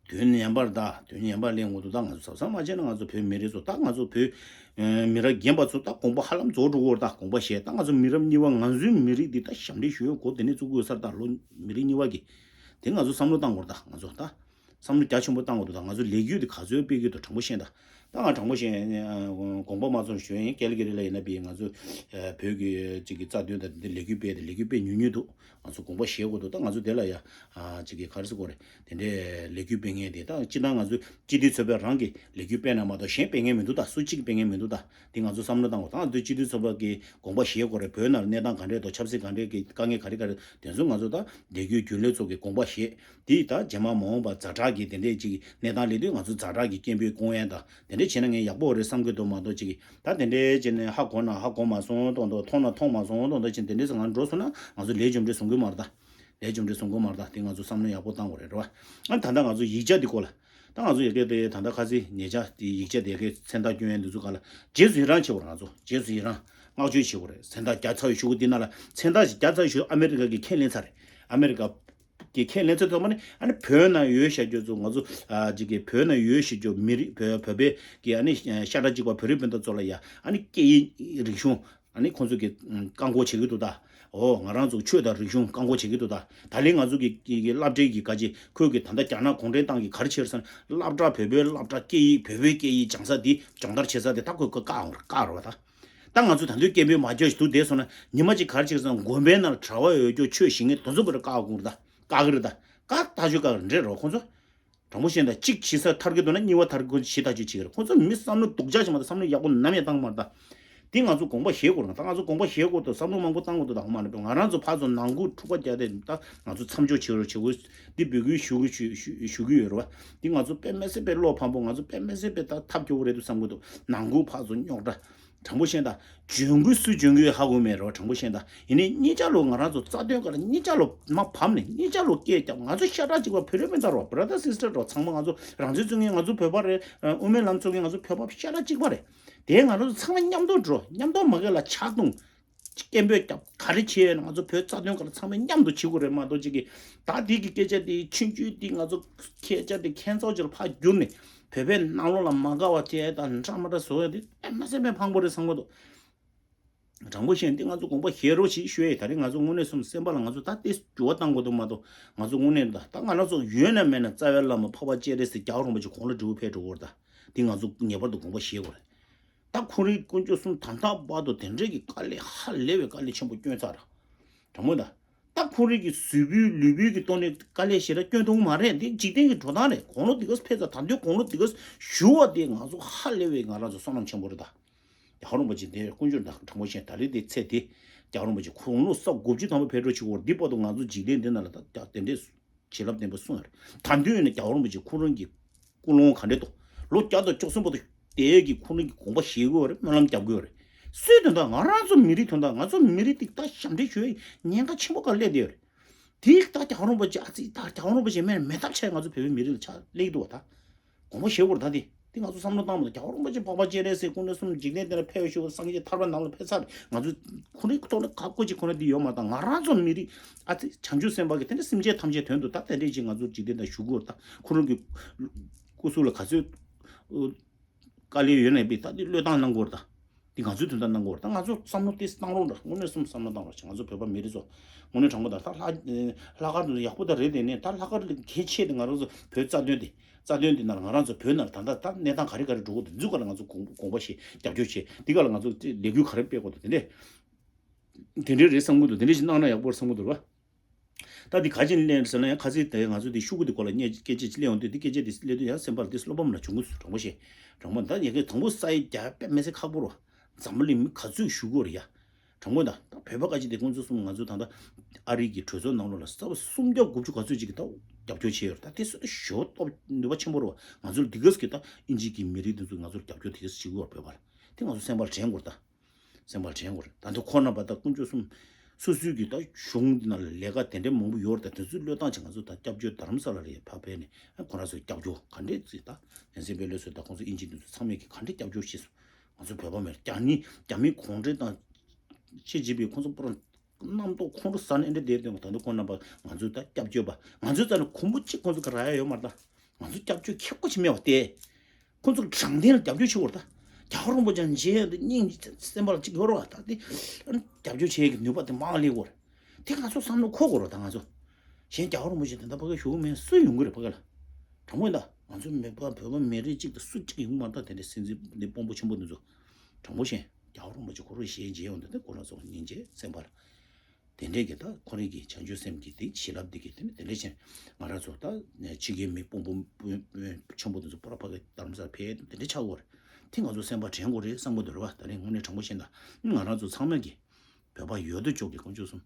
དོན་ངན་པར་ད་དོན་ངན་པར་གླེང་དགོས་འདུག་ད་ང་ཚོ་གཟབ་གཟབ་མ་བྱས་ན་ང་ཚོ་བོད་མི་རིགས་ཚོ་ད་ང་ཚོ་བོད་མི་རབས་རྒན་པ་ཚོ་ད་དགོངས་པ་ཧ་ལམ་རྫོགས་འགྲོ་གི་ཡོད་རེད། ད་དགོངས་པ་བཞེས། ད་ང་ཚོ་མི་རབས་གཉིས་པ་ང་ཚོའི་མི་རིགས་འདི་ད་ཞབས་འདྲེན་ཞུ་ཡོད་གོ་དེ་ནས་བཙུགས་དགོས་ས་རེད། ད་ལོ་མི་རིགས་གཉིས་པ་གི་དེ་ང་ཚོ་བསམ་བློ་བཏང་དགོས་རེད། ད་ང་ཚོ་ད་བསམ་བློ་རྒྱ་ཆེན་པོ་བཏང་དགོས་འདུག་ད་ང་ཚོ་ལས་འགུལ་འདི་ག་ཚོད་སྤེལ་གི་འདུག་དྲང་པོ་བཤད་ད། ད་ང་དྲང་པོ་བཤད། དགོངས་པ་མ་ཚོམས་ཞུ་ཡིན། ཀལ་གི་རི་ལ་ཡིན་ན་པི་ང་ཚོ་བོད་ཀྱི་ཅིག་གི་རྩ་དོན་དང་དེ་ལས་འགུལ་སྤེལ་ཏེ་ལས་འགུལ་སྤེལ་ཉུང་ཉུང་འདུག་ང་ཚོ་དགོངས་པ་བཞེས་དགོས་འདུག་ད་ང་ཚོ་དེ་ལ་ཡ་ཅིག་གི་ག་རེ་ཟེར་དགོས་རེད། དེ་འདྲའི་ལས་འགུལ་སྤེལ་མཁན་དེ་ད་སྤྱིར་བཏང་ང་ཚོ་སྤྱི་འཐུས་ཚོགས་པས་རང་གི་ལས་འགུལ་སྤེལ་ན་མ་གཏོགས་གཞན་སྤེལ་མཁན་མི་འདུག་ད་སུ་གཅིག་སྤེལ་མཁན་མི་འདུག་ད་དེ་ང་ཚོ་བསམ་བློ་བཏང་དགོས། ད་ང་ཚོ་སྤྱི་འཐུས་ཚོགས་པ་གི་དགོངས་པ་བཞེས་དགོས་རེད། བོད་ནང་གནས་སྟངས་ག་འདྲས་འདུག་ཆབ་སྲིད་ག་འདྲས་ཀྱི་དཀའ་ངལ་ག་རེ་ག་རེ་དེ་ཚོ་ང་ཚོ་ད་སྡེ་ཁུལ་རྒྱུན་ལས་ཚོ་གི་དགོངས་པ་བཞེས། དེ་ད་རྗེས་མ་མ་འོངས་པ་ཛ་དྲག་གི་དེ་འདྲས་ཅིག་གནས་སྟངས་སླེབས་དུས་ང་ཚོ་ཛ་དྲག་གི་སྐད་འབོད་སྐུང་ཡས་དང་དེ་འདྲས་བྱས་ན་ངས་ཡག་པོ་རེད་བསམ་གྱི་འདུག་མ་གཏོགས་ཅིག་ད་དེ་འདྲས་བྱས་ནས་ཧ་གོ་ན་ཧ་གོ་མ་སོང་། མཐོང་དང་མཐོང་ན་མཐོང་མ་སོང་། མཐོང་དང་ཅིག་དེ་འདྲས་སུ་ང་འགྲོ་སོང་ན་ང་ཚོ་ལས་རྒྱུ་འབྲས་བཟུང་གི་མ་རེད་ད། ལས་རྒྱུ་འབྲས་བཟུང་གི་མ་རེད་ད། དེ་ང་ཚོ་བསམ་བློ་ཡག་པོ་བཏང་དགོས་རེད་རེད་བ། ཨ་ད་ལྟ་ང་ཚོ་ཡིག་ཆ་འདི་སྐོར་ལ། ད་ང་ཚོ་ཡ་གི་དེ་ད་ལྟ་ཁ་སང་ཉེ་ཆར་དེ་ཡིག་ཆ་དེ་གི་མཚན་རྟགས་སྐྱོན་ཡས་འདི་ཚོ་ག་ལ་རྗེས་སུ་ཡི་རང་བྱེད་དགོས་རེད། ང་ཚོ་རྗེས་སུ་ཡི་རང་བསྔགས་བརྗོད་བྱེད་དགོས་རེད། མཚན་རྟགས་རྒྱག་ཚར་བའི་གཞུག་གུ་འདི་ན་ལ་མཚན་རྟགས་ཞིག་བརྒྱབ་ཚར་བའི་གཞུག་ཨ་མེ་རི་ཀ་གིས་ཁས་ལེན་ཚར་རེད། ཨ་མེ་རི་ཀ་གིས་ཁས་ལེན་ཚར་ཐོག་མ་ནི་ཨ་ནི་བོད་ནང་ཡོད་བཞག་རྒྱུ་ཚོ་ང་ཚོ་ཨ་ཅིག་གི་བོད་ནང་ཡོད་བཞག་རྒྱུ་མི་རིགས་བོད་བོད་པའི་གི་ཨ་ནི་ཤ་ཁྲག་གཅིག་པ་བོད་རིགས་སྤུན་ཟླ་ཚོ་ལ་ཡ་ཨ་ནི་སྐད་ཡིག་རིག་གཞུང་ཨ་ནི་ཁོང་ཚོ་གི་བཀག་འགོག་བྱེད་ཀྱི་འདུག་ད། འོ་ང་རང་ཚོ་ཆོས་དང་རིག་གཞུང་བཀག་འགོག་བྱེད་ཀྱི་འདུག་ད། ད་ལན་ང་ཚོ་གི་གི་གི་སློབ་གྲྭའི་གི་ག་ཅི་ཁོས་གི་ད་ལྟ་རྒྱ་ནག་གུང་ཁྲན་ཏང་གི་ག་རེ་བྱེད་ཟེར་ན་སློབ་གྲྭ་བོད་པའི་སློབ་གྲྭ་སྐད་ཡིག་བོད་པའི་སྐད་ཡིག་སྦྱང་ས་དེ་སྦྱོང་བརྡར་བྱེད་ས་དེ་ད་ཁོས་ཁོས་བཀག་འོང་བཀག་རོགས་ད། ད་ང་ཚོ་ད་དུང་སྐད་འབོད་མ་རྒྱག་ཞིག་འདུག་བསྡད་སོང་ན་ཉི་མ་གཅིག་ག་རེ་བྱེད་ཟེར་ན་དགོན་པའི་ནང་ལ་གྲྭ་པ་ཡོད་རྒྱུ་ཆོས་ཞུ་མཁན་དེ་ཚོ་གི་རེ་བཀག་འོང་རེད་ད། བཀག་གི་རེད་ད། བཀག་ཐག་ཆོད་བཀག་གི་རེད་རོ་ཁོང་ཚོ། དྲང་པོ་བཤད་ན་གཅིག་ཇི་ལྟར་ཐར་གྱི་འདུག་ན་གཉིས་པ་ཐར་གྱི་ཇི་ལྟར་ཅིག་བྱེད་ཀྱི་རེད། ཁོང་ཚོ་མི་བསམ་བློ་སྡུག་ཅག་ཞིག་མ་གཏོགས་བསམ་བློ་ཡག་པོ་ནམ་ཡང་བཏང་མ་རེད་ད། འདི་ང་ཚོ་དགོངས་པ་བཞེས་དགོས་རེད། ད་ང་ཚོ་དགོངས་པ་བཞེས་དགོས་འདུག་བསམ་བློ་མང་པོ་བཏང་དགོས་འདུག་ད་ཧོ་མ་ནི་ང་རང་ཚོ་ཕར་ཚུར་ནང་ཁུལ་འཁྲུག་པ་རྒྱག་དེ་ད་ང་ཚོ་མཚམས་འཇོག་བྱེད་རོགས་བྱེད་དགོས། འདི་འབོད་སྐུལ་ཞུ་ཞུ་ཞུ་ཞུ་གི་ཡོད་རེད་བ། འདི་ང་ཚོ་དཔེ་མི་སྲིད་པའི་བློ་ཕམ་པོ། ང་ཚོ་དཔེ་མི་སྲིད་པའི་ད་ཐབས་སྐྱོ་བོ་རེད་འདུག་བསམ་གྱི་འདུག་ནང་ཁུལ་ཕར་ཚུར་རྙོག་དྲ། དྲང་པོ་བཤད་ད། འཇོན་གུ་སུ་འཇོན་གུ་ཧ་གོ་མེད་རོ། དྲང་པོ་བཤད་ད། ཡིན་ནའི་གཉིས་ཆ་ལོ་ང་རང་ཚོ་རྩ་དོན་ག་ལ་གཉིས་ཆ་ལོ་མ་བབས་ནས་གཉིས་ཆ་ལོ་སྐད་རྒྱབ། ང་ཚོ་ཤ་ཁྲག་གཅིག་པ་བོད་རིགས་སྤུན་ཟླ་རོ། brother sister རོ། ཚང་མ་ང་ཚོ་རང་བཙན་རྩོད་མཁན་ང་ཚོ་བོད་པ་རེད། དབུ་མའི་ལམ་རྩོད་མཁན་ང་ཚོ་བོད་པ་ཤ་ཁྲག་གཅིག་པ་རེད། དེ་ང་རང་ཚོ་ཚང་མ་མཉམ་དུ་འགྲོ། མཉམ་དུ་མ་གི་ལ་ཆག་ཐུང་སྐད་འབོད་རྒྱབ། ག་རེ་བྱེད་ཡོད་ན་ང་ཚོ་བོད་རྩ་དོན་ག་ལ་ཚང་མ་མཉམ་དུ་བྱེད་དགོས་རེད་མ་གཏོགས་གཅིག་གིས་ད་དེ་གི་སྐད་ཆ་དེ་ཆུང་ཆུང་དེ་ང་ཚོ་སྐད་ཆ་དེ་ཁྱད་མཚར་ཅིག་ལ་ཕར་བསྒྱུར་ནས་བོད་པའི་ནང་ལོགས་ལ་མ་དགའ་བ་བྱས་དང་འདྲ་མ་འདྲ་བཟོ་ཡ་དེ་དཔེ་མི་སྲིད་པའི་ཕངས་པོ་རེད་བསམ་གྱི་འདུག་དྲང་པོ་བཤད་ན་འདི་ང་ཚོ་དགོངས་པ་བཞེས་རོགས་ཞེས་ཞུ་ཡས། ད་རེས་ང་ཚོ་དངོས་གནས་སོང་སེམས་པ་ལ་ང་ཚོ་ད་ལྟའི་འགྱུར་བ་བཏང་དགོས་འདུག་མ་གཏོགས་ང་ཚོ་དངོས་གནས་ད་ད་ང་རང་ཚོ་ཡོད་ན་མེད་ན་རྩ་བའི་བླ་མ་འཕགས་པ་སྤྱན་རས་གཟིགས་རྒྱལ་བ་རིན་པོ་ཆེ་དགུང་ལོ་བགྲེས་པོ་ཕེབས་འགྲོ་གི་རེད། ད་འདི་ང་ཚོ་ངེས་པར་དུ་དགོངས་པ་བཞེས་དགོས་རེད། ད་ཁོང་རང་དཀོན་མཆོག་གསུམ་ད་ལྟ་བར་དུ་དེ་འདྲའི་གི་དཀའ་ལས་ཧ་ལས་པའི་དཀའ་ལས་ཆེན་པོ་བསྐྱོན་ཚར། དྲང་མོ་ད། ད་ཁོང་རང་གི་གཟུགས་པོའི་ལུས་པོའི་གི་ཐོག་ནས་དཀའ་ལས་ཞེ་དྲག་བསྐྱོན་ཐུབ་མ་རེད། འདི་འཇིག་རྟེན་གྱི་འགྲོ་སྟངས་རེད། དགུང་ལོ་འདི་ག་ཕེབས་ཚར། ད་དུང་དགུང་ལོ་འདི་ག་བཞུགས་པ་དེ་ང་ཚོ་ཧ་ལས་པའི་ང་རང་ཚོ་བསོད་ནམས་ཆེན་པོ་རེད་ད། རྒྱལ་བ་རིན་པོ་ཆེ་འདི་དཀོན་མཆོག་དང་དྲང་པོ་བཤད་ད་རེས་དེ་ཚེ་འདི་རྒྱལ་བ་རིན་པོ་ཆེ་དགུང་ལོ་ས་དགུ་བཅུ་ཐམ་པ་ཕེབས་འགྲོ་ཆེ་བོར་འདི་བར་དུ་ང་ཚོ་འཇིག་རྟེན་འདི་ནང་ལ་ད་དེ་འདྲས་བྱིན་རླབས་ལྡན་པ་གསུངས་ཡོད་རེད། ད་དུང་ཡིན་ན་རྒྱལ་བ་རིན་པོ་ཆེ་ཁོ་རང་གི་ཀུན་སློང་ག་འདྲས་འདུག་ལོ་བརྒྱ་དང་བཅུ་གསུམ་བར་དུ་བསྡད་ཡས་ཀྱི་ཁོ་རང་གི་དགོངས་པ་བཞེས་དགོས་རེད། སྨོན་ལམ་རྒྱབ་དགོས་རེད། སུའི་དོན་དག་ང་རང་ཚོ་མི་རིགས་དོན་དག་ང་ཚོ་མི་རིགས་དེ་ད་ཞབས་འདྲེན་ཞུ་ཡས་ཉེན་ཁ་ཆེན་པོ་ག་སླེབས་བསྡད་ཡོད་རེད། དེ་ད་རྒྱལ་བ་རིན་པོ་ཆེ་ཨ་ཙི་ད་རྒྱལ་བ་རིན་པོ་ཆེ་མེད་ན་མེད་ཐབས་ཆགས། ང་ཚོ་བོད་པའི་མི་རིགས་ལ་ཆགས་སླེབས་འདུག་བ། ད་དགོངས་པ་བཞེས་དགོས་རེད། ད་དེ་དེ་ང་ཚོ་བསམ་བློ་བཏང་མ་ཐུབ། རྒྱལ་བ་རིན་པོ་ཆེ་འཕགས་པ་སྤྱན་རས་གཟིགས་སྐུ་ཕྲེང་གསུམ་འཇིག་རྟེན་འདི་ལ་ཕེབས་ཞུ་སངས་རྒྱས་ཐར་པ་ནང་ལ་ཕེབས་ཚར། ང་ཚོ་ཁོ་རའི་ཐོག་ལ་ག་ཀོ་ཅིག་ཁོ་ན་འདི་ཡོད་མ་ད། ང་རང་ཚོ་མི་རིགས་ཨ་ཙི་བྱང་ཆུབ་སེམས་དཔའ་གི་དེ་འདྲ་སེམས་ཅན་ཐམས་ཅད་དོན་དུ་ད་དེ་འདྲས་ཅིག་ང་ཚོ་འཇིག་རྟེན་དང་བཞུགས་དགོས་རེད། ད་ཁོ་རང་གི་སྐུ་གཟུགས་ལ་ག་ཚོད། དཀའ་ལས་ཡོད་ནའི་པའི་ད་འདི་བློས་བཏང་གནང་དགོས་རེད་ད། འདི་ང་ཚོའི་དོན་དག་གནང་དགོས་རེད་ད། ང་ཚོ་བསམ་བློ་དེ་བཏང་རོགས་འདྲ། དངོས་གནས་སེམས་བསམ་བློ་བཏང་རོགས་བྱེད། ང་ཚོ་བོད་པ་མི་རིགས་ཚོ་དངོས་གནས་དྲང་པོ་ད་ད་ལྷག་ལྷག་དཀར་དུ་ཡག་པོ་ད་རེད། དེ་ནས་ད་ལྷག་དཀར་གལ་ཆེ་དེ་ང་རང་ཚོ་བོད་རྩ་དོན་དེ་རྩ་དོན་དེ་ནང་ང་རང་ཚོ་བོད་ནང་ད་ལྟ་ད་གནས་སྟངས་ག་རེ་ག་རེ་འགྲོ་གི་འདུག་འཛུལ་ག་ལ་ང་ཚོ་དགོངས་དགོངས་པ་བཞེས་རྒྱབ་སྐྱོར་བྱེད། འདི་ག་ལ་ང་ཚོ་ལས་འགུལ་ག་རེ་སྤེལ་དགོས་འདུག་དེ་འདྲས་དེ་འདྲས་རེད་བསམ་གི་འདུག་དེ་འདྲས་ཞིག་གནང་ན་ཡག་པོ་རེད་བསམ་གི་འདུག་ར། ད་འདི་ག་ཅིག་ལན་ཟེར་ན་ཡང་ཁ་སང་དེ་ང་ཚོ་དེ་ཤོག་གུ་དེ་སྐོར་ལ་སྐད་ཆ་ཅིག་གླེང་ཡོང་དུས་དེ་སྐད་ཆ་དེ་གླེང་དུས་ཡང་སེམས་པར་དེ་སློབ་པ་མ་ལ་བྱུང་གི་འདུག་དྲང་པོ་བཤད། དྲང་པོ་ད་ཡ་གི་དང་པོ་ས་ཡི་རྒྱ་དཔེ་མི་སྲིད་ཁག་པོ་རོ། འཛམ་བུ་གླིང་མི་ག་ཚོད་བཞུགས་གི་རེད་ཡ། དྲང་པོ་ད་ད་བོད་པ་ག་ཅིག་དེ་ཁོང་ཚོ་གསུམ་ང་ཚོ་ད་ལྟ་ཨ་རི་གི་གྲོས་ཚོགས་ནང་ལོགས་ལ་ས་བ་སུམ་བརྒྱ་དགུ་བཅུ་ག་ཚོད་ཅིག་གི་ད་རྒྱབ་སྐྱོར་བྱས་ཡོད་རེད། ད་དེ་སུ་ད་ཞོ་སྟོབས་ནུས་པ་ཆེན་པོ་རེད་བ། ང་ཚོ་ལ་འདི་ག་ཟེར་གི་ད་ཨིན་ཇི་གི་མི་རིགས་དེ་ཚོ་ང་ཚོར་རྒྱབ་སྐྱོར་དེ་ག་ཟེར་བྱེད་གི་ཡོད་རེད་བོད་པ་ལ། དེ་ང་ཚོ་སེམས་པར་དྲན་དགོས་རེད་ད། སེམས་པར་དྲན་དགོས་རེད། ད་དུང་ཁོ་རྣམ་པ་དང་དཀོན་མཆོག་གསུམ་སོ་སོའི་གི་ད་གཞུང་འདི་ནང་ལ་ལས་ཀ་དེ་འདྲའི་མང་པོ་ཡོད་རེད། ད་དེ་ཚོའི་བློས་བཏང་བྱས་ང་ཚོ་ད་སྐྱབས་བཅོལ་རྡ་རམ་ས་ལ་ལ་ཡ་ཕར་ཕེབས་ནས་ཁོ་རང་ཚོའི་སྐྱབས་བཅོལ་ག་འདྲས་བརྩིས་ད་ནན་སེ་བེ་ལོས་ཚོ་ད་ཁོང་ཚོ་ཨིན་ཇི་འདི་ཚོ་ཚང་མས་གི་ག་འདྲས་སྐྱབས་བཅོལ་བྱས་སོང་། ང་ཚོ་བོད་པ་མེད་རྒྱ་མི་རྒྱ་མི་གུང་ཁྲན་ཏང་ཆེ་བྱེད་པའི་ཁོང་ཚོ་པུ་ར་རྣམ་རྟོག་ཁོང་ཁྲོ་ཟ་ནས་འདྲ་བསྡད་དོན་ད་ནི་ཁོང་རྣམ་པ་ང་ཚོའི་ད་སྐྱབས་བཅོལ་བ་ང་ཚོའི་རྩ་ནས་ཁོང་པོ་གཅིག་ཁོང་ཚོ་གི་རག་ཡ་ཡོད་མ་རེད་ད། ང་ཚོ་སྐྱབས་བཅོལ་ཁེ་པོ་ཅིག་མེད་པ་སྟེ། ཁོང་ཚོ་དྲང་བདེན་ལ་རྒྱབ་སྐྱོར་བྱེད་དགོས་རེད་ད། རྒྱལ་བ་རིན་པོ་ཆེ་མཇལ་ཡ་འདི་སྙིང་སེམས་པ་ལ་གཅིག་ཡོད་རེད་བ། ད་འདི་རྒྱབ་སྐྱོར་བྱེད་ཡ་གི་ནུས་པ་དེ་མང་སླེབས་དགོས་རེད། དེ་ང་ཚོ་བསམ་བློ་འཁོར་དགོས་རེད་ད་ང་ཚོ། གཞན་རྒྱལ་བ་རིན་པོ་ཆེ་དེ་འདྲ་ཕ་གི་བཞུགས་མེད་སུ་ཡོང་གི་རེད་ཕ་གི་ལ། དྲང་པོ་ཡིན་ད། ང་ཚོ་མི་བ་བོད་པ་མི་རིགས་གཅིག་དང་སུ་གཅིག་ཡོང་མ་ད་དེ་འདྲ་སྲིད་འཛིན་འདི་དཔོན་པོ་ཆེན་པོ་འདི་ཚོ། དྲང་པོ་བཤད། རྒྱལ་བ་རིན་པོ་ཆེ་ཁོ་རང་ཞལ་མཇལ་ཡོང་དུས་དེ་ཁོ་རང་ཚོ་སྙིང་རྗེ་སེམས་པ་ལ། དེ་འདྲས་ཀྱི་ད་ཁོ་རང་གི་བྱང་ཆུབ་སེམས་ཀྱི་དེ་བྱིན་རླབས་འདི་གི་དེ་ནི་དེ་འདྲས་ཕྱིན་ང་རང་ཚོ་ད་ཕྱི་རྒྱལ་མི་དཔོན་པོ་ཆེན་པོ་དེ་ཚོ་པོ་ར་ཕ་གི་རྡ་རམ་ས་ལ་ཕེབས་དེ་འདྲས་ཆགས་ཡོད་རེད། དེ་ང་ཚོ་སེམས་པ་དྲན་དགོས་རེད་བསམ་གི་འདུག་རེད་བ། ད་རིང་དངོས་གནས་དྲང་པོ་བཤད་ན་ང་རང་ཚོ་ཚང་མ་གི་བོད་པ་ཡོད་དོ་ཅོག་གི་དཀོན་མཆོག་གསུམ་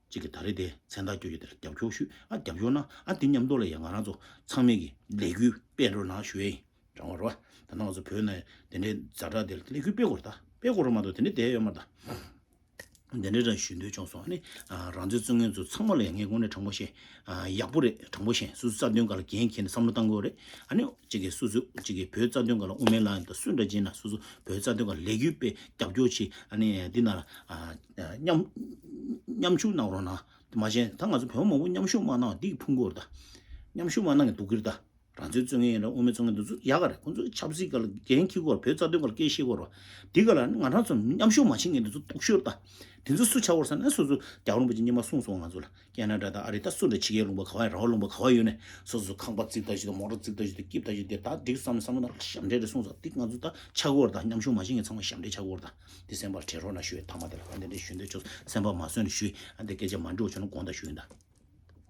གཅིག་གི་ད་རེས་དེ་མཚན་རྟགས་བསྐྱོན་རྒྱུ་དེར་རྒྱབ་སྐྱོར་ཞུ་ཨ་རྒྱབ་སྐྱོར་གནང་ཨ་དེ་མཉམ་དུ་ལ་ཡང་ང་རང་ཚོ་ཚང་མས་ཀྱི་ལས་འགུལ་སྤེལ་རོགས་གནང་ཞུ་ཡ་ཡིན། དྲང་བ་རོ། ད་ནང་ཚོ་བོད་ནས་དེ་འདྲའི་ཛ་དྲག་དེ་ལས་འགུལ་སྤེལ་དགོས་རེད་ད། སྤེལ་དགོས་རེད་མ་གཏོགས་དེ་འདྲའི་བསྡད་ཡོད་མ་རེད་ད། དེ་འདྲའི་རང་ཞུ་འདོད་བྱུང་སོང་ཨ་ནི། རང་བཙན་རྩོད་མཁན་ཚོ་ཚང་མ་ལ་ཡང་ངས་དངོས་གནས་དྲང་པོ་བཤད། ཡག་པོ་རེད་དྲང་པོ་བཤད། སོ་སོའི་རྩ་དོན་སྒང་ལ་འགན་འཁྱེར་ནས་བསམ་བློ་བཏང་དགོས་རེད། ཨ་ནི་གཅིག་གིས་སོ་སོ་གཅིག་གིས་བོད་རྩ་དོན་སྒང་ལ་དབུ་མའི་ལམ་དང་སུ་འདྲ་བྱས་ན་སོ་སོ་བོད་རྩ་དོན་སྒང་ལ་ལས་འགུལ་སྤེལ་རྒྱབ་སྐྱོར་བྱེད་ཨ་ནི་འདི་ན་ལ། མཉམ་མཉམ་ཞུགས་གནང་རོགས་གནང་། དེ་མ་བྱས་ད་ང་ཚོ་བོད་མང་པོ་མཉམ་ཞུགས་མ་གནང་བ་འདི་གི་ཕུང་གོ་རེད་ད། མཉམ་ཞུགས་མ་གནང་གི་འདུག་གི་རེད་ད། རང་བཙན་རྩོད་མཁན་ཡིན་ན་དབུ་མའི་རྩོད་མཁན་འདི་ཚོ་ཡག་ག་རེད། ཁོང་ཚོ་ཆབ་སྲིད་སྒང་ལ་འགན་འཁྱེར་གོ་རེད། བོད་རྩ་དོན་སྒང་ལ་སྐད་བཤད་གོ་རེད། འདི་ག་ལ་ང་རང་ཚོ་མཉམ་ཞུགས་མ་བྱེད་མཁན་འདི་ཚོ་སྡུག་ཤོས་རེད་ད། དེ་ཚོ་སུ་ཆགས་གོ་རེད་ཟེར་ན་སོ་སོ་རྒྱལ་བ་རིན་པོ་ཆེ་སྔོན་མ་གསུངས་སོང་ང་ཚོ་ལ་ཀེ་ན་ཌ་དང་ཨ་རི་ད་སུ་འདྲ་ཕྱི་རྒྱལ་ལུང་པ་ག་བ་ཡིན་རང་དབང་ལུང་པ་ག་བ་ཡོད་ནས་སོ་སོ་ཁང་པ་བརྩིགས་ད་ཞིག་དང་མོ་ཊ་བརྩིགས་ད་ཞིག་དང་སྐྱིབས་ད་ཞིག་དེ་ད་འགྲིག་བསམ་བསམ་ན་ཞབས་འདྲེན་རེད་གསུངས་སོང་། འདི་ང་ཚོ་ད་ཆགས་གོ་རེད་ད། མཉམ་ཞུགས་མ་བྱེད་མཁན་ཚང་མ་ཞབས་འདྲེན་ཆགས་གོ་རེད་ད། འདི་སེམས་པར་དྲན་རོགས་གནང་ཞུ་ཡས་ཐ་མ་དེ་ལ་ཨ་འདི་འདྲ་ཞུ་འདོད་ཆོག་སེམས་པ་མ་བཟོད་ནས་ཞུ་ཡས་ཨ་འདི་སྐད་ཆ་མ་འགྲོ་བྱུང་ན་དགོངས་དག་ཞུ་ཡིན་ད།